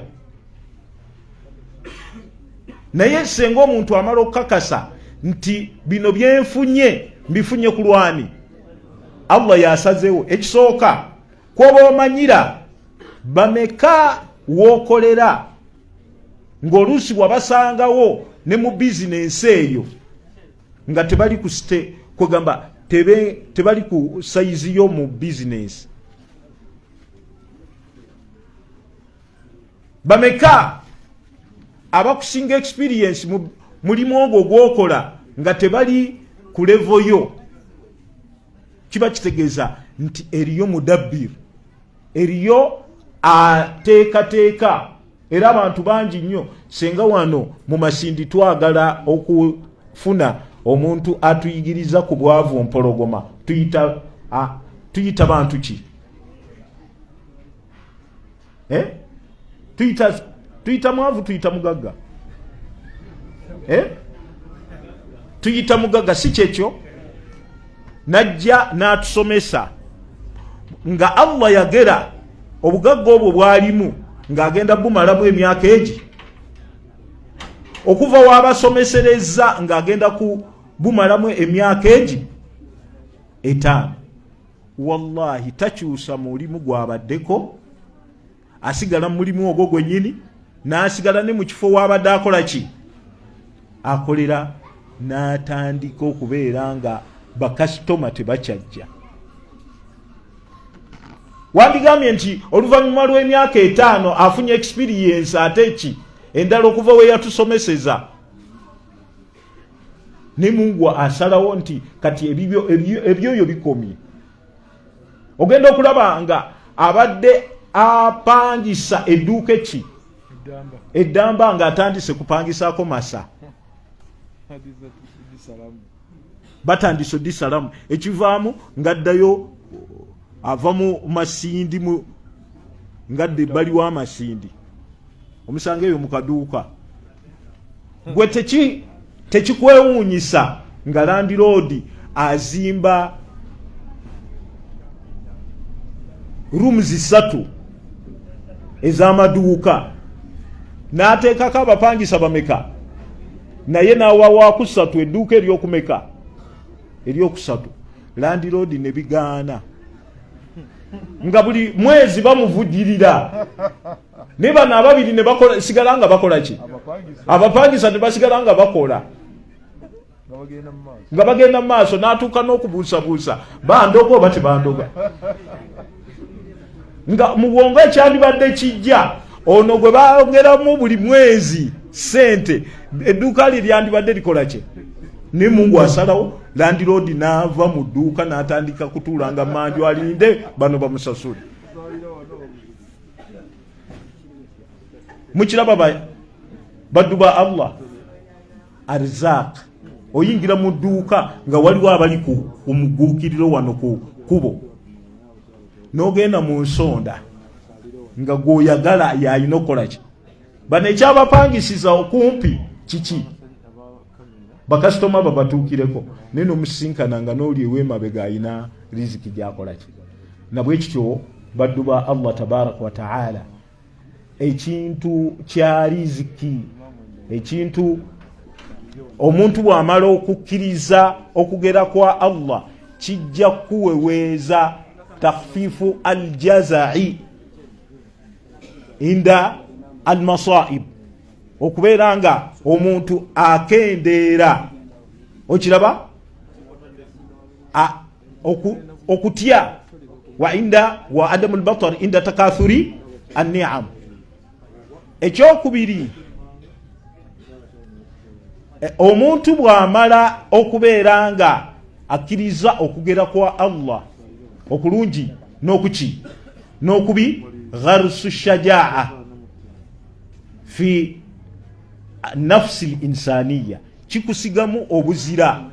Naye senga omuntu amala okukakasa nti bino byenfunye mbifunye ku lwani? Allah yasazeewo. Ekisooka kwoba omanyira bameka wookolera ng'oluusi wabasangawo ne mu bizinensi eyo nga tebali ku site, kwegamba tebali ku sayizi yo mu bizinensi. Bameka abakusinga experience mu mulimu ogwo gwokola nga tebali ku level yo? Kiba kitegeeza nti eriyo mudabbir, eriyo ateekateeka. Era abantu bangi nnyo, senga wano mu Masindi twagala okufuna omuntu atuyigiriza ku bwavu mpologoma, tuyita bantu ki? Eh? Tuyita mwavu, tuyita mugagga, eh? Tuyita mugagga, si kyekyo? Najja n'atusomesa nga Allah yagera obugagga obwo bwalimu ng'agenda bumalamu emyaka egi, okuva wabasomesereza ng'agenda ku bumalamu emyaka egi 5. Wallahi takyusa mulimu gwabaddeko, asigala mu mulimu ogwo gwennyini, n'asigala ne mu kifo waabadde akola ki? Akolera. N'atandika okubeera nga bakasitoma tebakyajja. Wandigambye nti oluvannyuma lw'emyaka 5 afunye experience ate ki endala okuva we yatusomeseza, ne Mungu asalawo nti kati ebyoyo bikomye. Ogenda okulaba nga abadde apangisa edduuka eki eddamba nga atandise kupangisaako masa, batandise odisalamu, ekivaamu ng'addayo ava mu Masindi, ngadda ebbali w'Amasindi, omusanga eyo mu kaduuka. Gwe tekikwewuunyisa nga landiroodi azimba rooms 3 ez'amaduuka n'ateekako abapangisa bameka, naye n'awa wakusatu edduuka eryokumeka, eryokusatu. Landiroodi ne bigaana nga buli mwezi bamuvugirira, naye bano ababiri ne basigala nga bakola ki? Abapangisa ne basigala nga bakola, nga bagenda mu maaso. N'atuuka n'okubuusabuusa, bandoga oba tebandoga? Nga mu bwongo ekyandibadde kijja, ono gwe bongeramu buli mwezi sente, edduuka lye lyandibadde likola ki? Ne Mungu asalawo, landiroodi n'ava mu dduuka n'atandika kutuulanga manju alinde bano bamusasule. Mukiraba, baddu ba Allah, arzak oyingira mu dduuka nga waliwo abali ku muguukiriro wano ku kubo, n'ogenda mu nsonda nga gwoyagala yalina okukola ki? Bano ekyabapangisiza okumpi kiki? Bakasitoma babatuukireko, naye nomusinkana nga n'oli ew'emabega alina riziki gyakola ki. Nabwe kityo, baddu ba Allah tabaraka wataala, ekintu kya riziki, ekintu omuntu bw'amala okukkiriza okugera kwa Allah, kijja kuweweeza takhfifu aljazai inda almasaib, okubeera nga omuntu akendeera, okiraba, okutya, wa inda wa adamu lbatar inda takathuri anniam. Ekyokubiri, omuntu bw'amala okubeera nga akkiriza okugera kwa Allah okulungi n'okuki n'okubi, gharsu shajaa fi nafsi l insaniya, kikusigamu obuzira,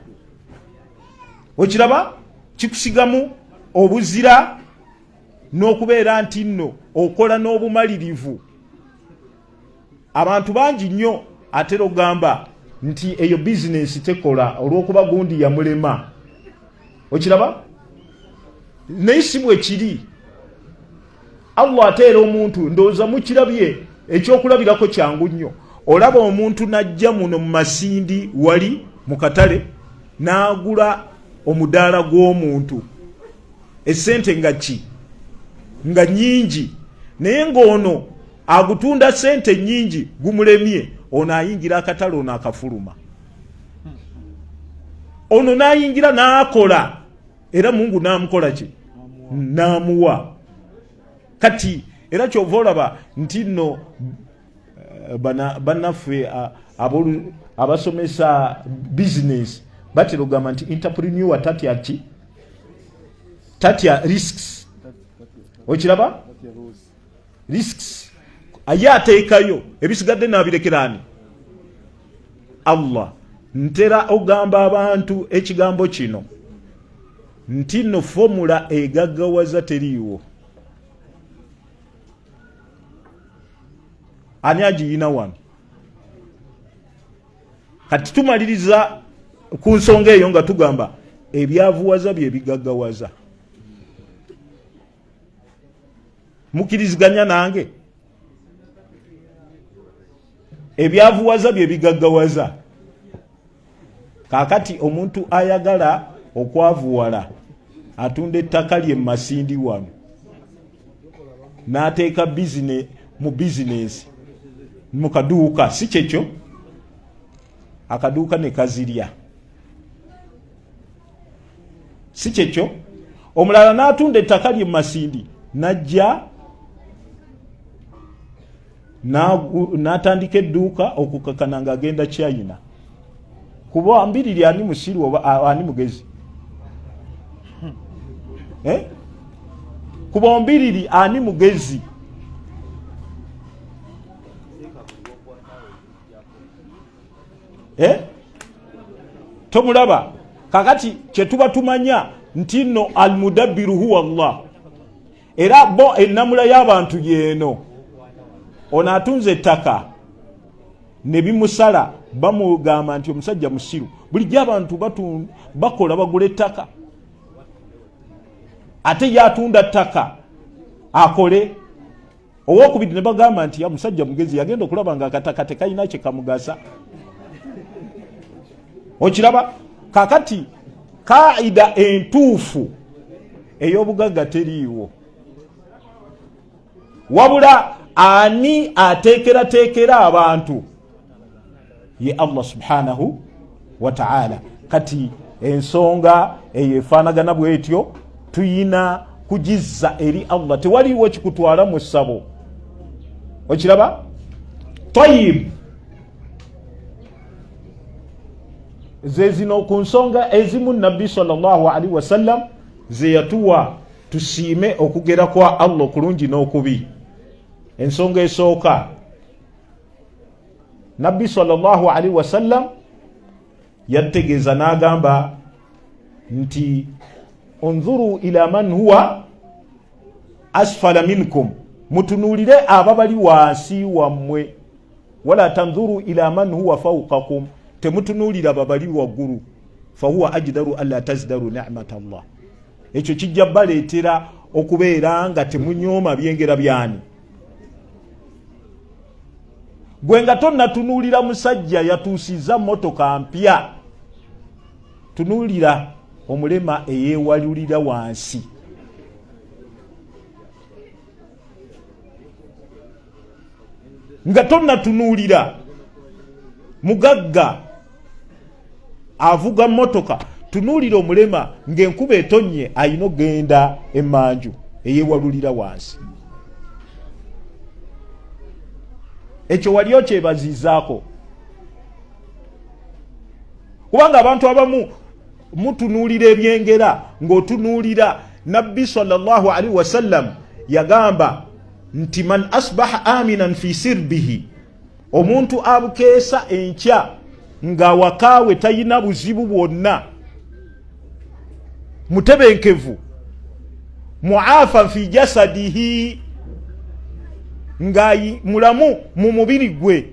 okiraba, kikusigamu obuzira n'okubeera nti nno okola n'obumalirivu. Abantu bangi nnyo atera okugamba nti eyo bizinensi tekola olw'okuba gundi yamulema, okiraba, naye si bwe kiri. Allah ateera omuntu, ndowooza mukirabye, ekyokulabirako kyangu nnyo. Olaba omuntu najja muno mu Masindi wali mu katale n'agula omudaala gw'omuntu esente nga ki nga nyingi, naye ng'ono agutunda sente nyingi gumulemye. Ono ayingira akatale, ono akafuluma, ono n'ayingira n'akola, era Mungu n'amukola ki? N'amuwa. Kati era kyova olaba nti nno bannaffe abasomesa bizinesi batera okugamba nti entrepreneur tatya ki? Tatya risks, okiraba, risks. Aye ateekayo ebisigadde n'abirekerani Allah. Ntera okugamba abantu ekigambo kino nti nno formula egaggawaza teriiwo. Ani agiyina wano? Kati tumaliriza ku nsonga eyo nga tugamba ebyavuwaza bye bigaggawaza. Mukiriziganya nange? Ebyavuwaza bye bigaggawaza. Kaakati omuntu ayagala okwavuwala atunda ettaka lye Masindi wano n'ateeka mu bizinesi mu kaduuka, si kyekyo? Akaduuka ne kazirya. Si kyekyo? Omulala n'atunda ettaka lye Masindi, najja n'atandika edduuka okukakana ng'agenda China. Kuba mbiriri ani musiru oba ani mugezi? Eh? Kuba mbiriri ani mugezi? Eh? Tomulaba? Kakati kyetuba tumanya nti nno almudabbiru huwa Allah. Era bo ennamula y'abantu yeeno, ono atunze ettaka ne bimusala, bamugamba nti omusajja musiru. Bulijjo abantu bakola bagula ettaka, ate ye atunda ttaka akole. Owokubiri ne bagamba nti ya musajja mugezi, yagenda okulaba nga akataka tekalina kye kamugasa. Okiraba? Kakati kaida entuufu ey'obugagga teriiwo, wabula ani ateekerateekera abantu ye Allah subhanahu wataala. Kati ensonga eyo efaanagana bwetyo tuyina kugizza eri Allah, tewaliiwo kikutwala mu ssabo. Okiraba? Tayib, zezino ku nsonga ezimu Nabbi sallallahu alaihi wasallam zeyatuwa tusiime okugera kwa Allah okulungi n'okubi. Ensonga esooka, Nabbi sallallahu alaihi wasallam yategeeza n'agamba nti unzuru ila man huwa asfala minkum, mutunuulire ababali wansi wammwe, wala tanzuru ila man huwa fawqakum, temutunuulira babali waggulu, fahuwa ajdaru alla tazdaru ni'mat Allah. Ekyo kijja baleetera okubeera nga temunyooma byengera byani. Gwe nga tonnatunuulira musajja yatuusizza motoka mpya, tunuulira omulema eyeewalulira wansi. Nga tonnatunuulira mugagga avuga motoka, tunuulira omulema ng'enkuba etonnye ayina okugenda emmanju eyewalulira wansi. Ekyo wali okyebazizaako, kubanga abantu abamu mutunuulira ebyengera ng'otunuulira. Nabbi sallallahu alaihi wasallam yagamba nti man asbaha aminan fi sirbihi, omuntu abukeesa enkya nga wakaawe tayina buzibu bwonna, mutebenkevu, muafa fi jasadihi, nga mulamu mu mubiri gwe,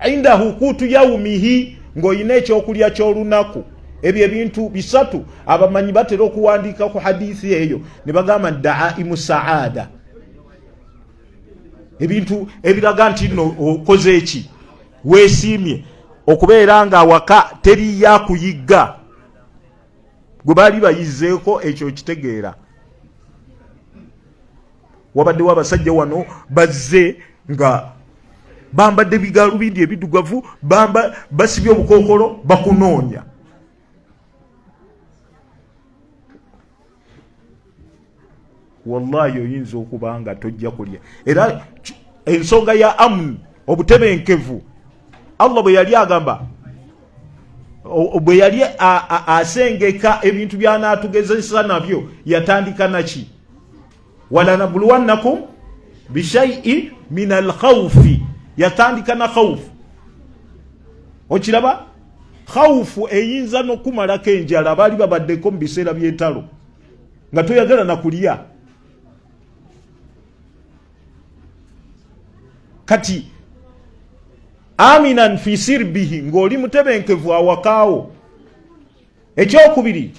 indahu kutu yaumihi, ng'olina ekyokulya ky'olunaku. Ebyo ebintu bisatu abamanyi batera okuwandiika ku hadithi eyo ne bagamba nti daaimu saada, ebintu ebiraga nti nno okoze eki, weesiimye okubeera nga awaka teriyo akuyigga gwe baali bayizeeko. Ekyo okitegeera? Wabaddewo abasajja wano bazze nga bambadde bigalubindi ebiddugavu, basibye obukookolo, bakunoonya. Wallahi oyinza okuba nga tojja kulya. Era ensonga ya amn, obutebenkevu, Allah bwe yali agamba, bwe yali asengeka ebintu byanaatugezesa nabyo, yatandika naki? Walanabluwannakum bishaiin min alkhaufi, yatandika na khaufu. Okiraba? Khaufu eyinza nokumalako enjala. Baali babaddeko mu biseera by'entalo nga toyagala nakulya. Kati aminan fi sirbihi, ng'oli mutebenkevu awakaawo. Ekyokubiri,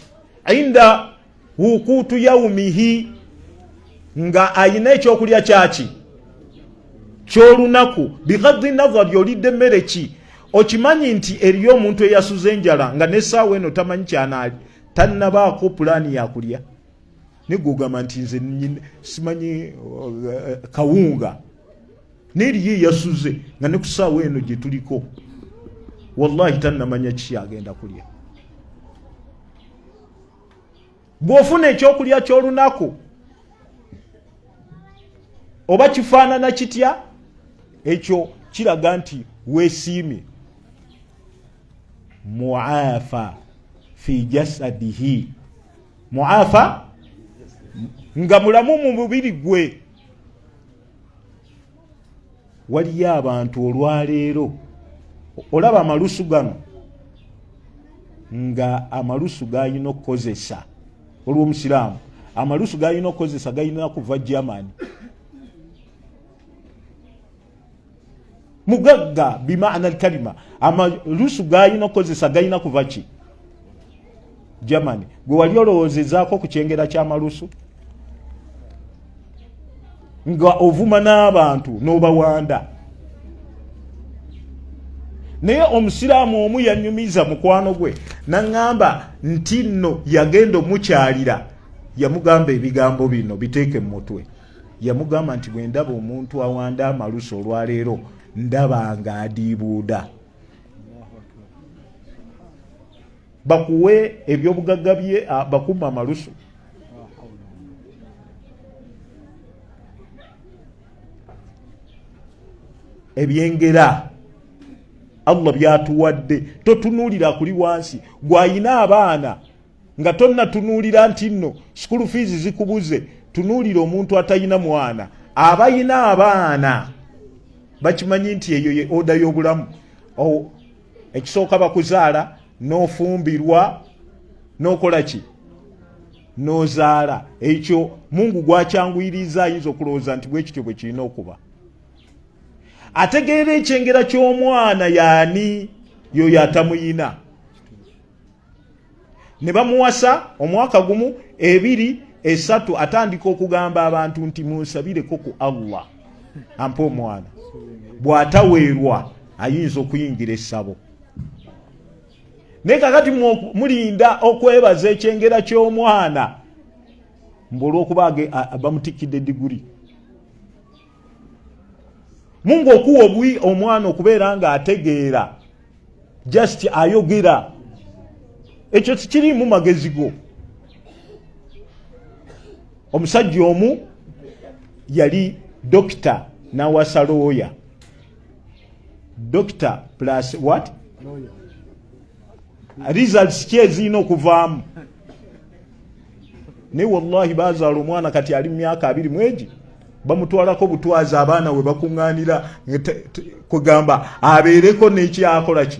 inda hukuutu yaumihi, nga ayina ekyokulya kyaki kyolunaku, bigaddi nazari olidde mmere ki. Okimanyi nti eriyo omuntu eyasuza enjala nga nesaawa eno tamanyi kyanaali, tannabaako pulaani yakulya, negwogamba nti nze simanyi kawunga, neriyo eyasuze nga ne ku ssaawa eno gye tuliko wallahi tannamanya kiki agenda kulya. Bw'ofuna ekyokulya ky'olunaku oba kifaanana kitya, ekyo kiraga nti weesiimye. Muafa fi jasadihi, muafa nga mulamu mu mubiri gwe. Waliyo abantu olwaleero olaba amalusu gano nga amalusu galina okukozesa olwomusiraamu, amalusu galina okukozesa galina kuva Germany. Mugagga bimaana alkalima, amalusu galina okukozesa galina kuva ki? Germany. Gwe wali olowoozezaako ku kyengera ky'amalusu nga ovuma n'abantu n'obawanda? Naye omusiraamu omu yanyumiza mukwano gwe naŋŋamba nti nno yagenda omukyalira, yamugamba ebigambo bino biteeke mu mutwe. Yamugamba nti bwe ndaba omuntu awanda amalusu olwaleero, ndaba nga adiibuuda. Bakuwe ebyobugagga bye, bakuma amalusu. Ebyengera Allah byatuwadde, totunuulira kuli wansi. Gwayina abaana nga tonnatunuulira nti nno school fees zikubuze, tunuulira omuntu atalina mwana. Abayina abaana bakimanyi nti eyo ye order y'obulamu. Ekisooka bakuzaala, n'ofumbirwa, n'okola ki, n'ozaala. Ekyo Mungu gwakyanguyiriza, ayinza okulowooza nti bwe kityo bwe kirina okuba. Ategeera ekyengera ky'omwana yaani? Yoyo atamuyina. Ne bamuwasa omwaka gumu, 2, 3, atandika okugamba abantu nti munsabireko ku Allah ampe omwana. Bw'ataweerwa ayinza okuyingira essabo. Naye kakati mulinda okwebaza ekyengera ky'omwana mbu olw'okuba bamutikkidde diguri. Mungu okuwa obwi omwana okubeera nga ategeera, just ayogera, ekyo tikiriimu magezi go. Omusajja omu yali dokita nawasa looya. Doctor plus what? Results ki ezirina okuvaamu? Naye wallahi bazaala omwana, kati ali mu myaka abiri mwegi, bamutwalako butwazi abaana we bakuŋŋaanira kugamba abeereko nekyakola ki.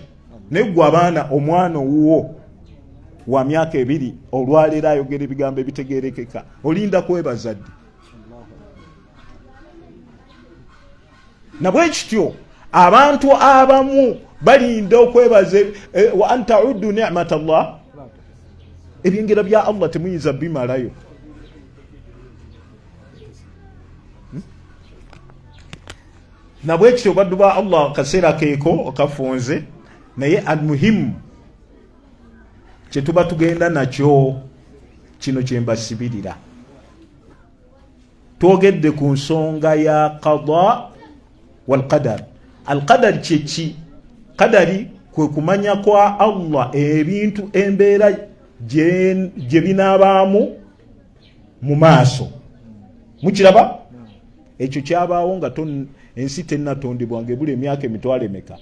Naye gwe abaana, omwana owuwo wa myaka 2 olwaleero ayogera ebigambo ebitegerekeka, olinda kwebaza ddi? Nabwe kityo abantu abamu balinda okwebaza wa an tauddu nimat Allah, ebyengera bya Allah temuyinza bimalayo. Nabwe kityo baddu ba Allah, akaseera keeko kafunze, naye almuhimu kyetuba tugenda nakyo kino kyembasibirira. Twogedde ku nsonga ya qada walqadar. Alqadar kyeki? Qadari kwe kumanya kwa Allah ebintu embeera gye binaabaamu mu maaso. Mukiraba ekyo kyabaawo nga ensi tennatondebwa, nga ebula emyaka emitwalo emeka.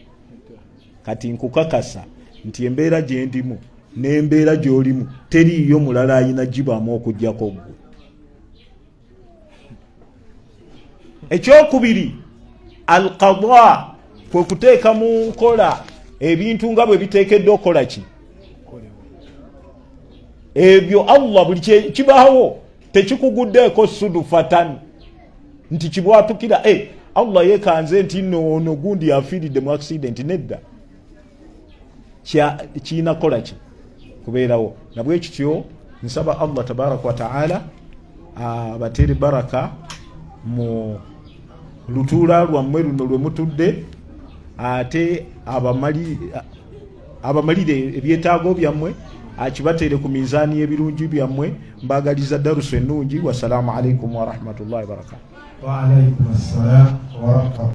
Kati nkukakasa nti embeera gye ndimu n'embeera gy'olimu teriiyo mulala ayina gibaamu okugyako ggwe. Ekyokubiri, alqada kwe kuteeka mu nkola ebintu nga bwe biteekeddwa okukola ki. Ebyo Allah buli kibaawo tekikuguddeeko sudufatan nti kibwatukira. Allah yekanze nti nno ono gundi afiiridde mu accident. Nedda, kirina kukola ki? Kubeerawo. Nabwe kityo nsaba Allah tabaraka wataala abateere baraka mu lutuula lwammwe luno lwe mutudde, ate abamalire ebyetaago byammwe, akibateere ku minzaani y'ebirungi byammwe. Mbagaliza darusu ennungi. Wassalaamu alaikum warahmatullahi wabarakatu. Wa alaikum assalam wa rahmatullahi.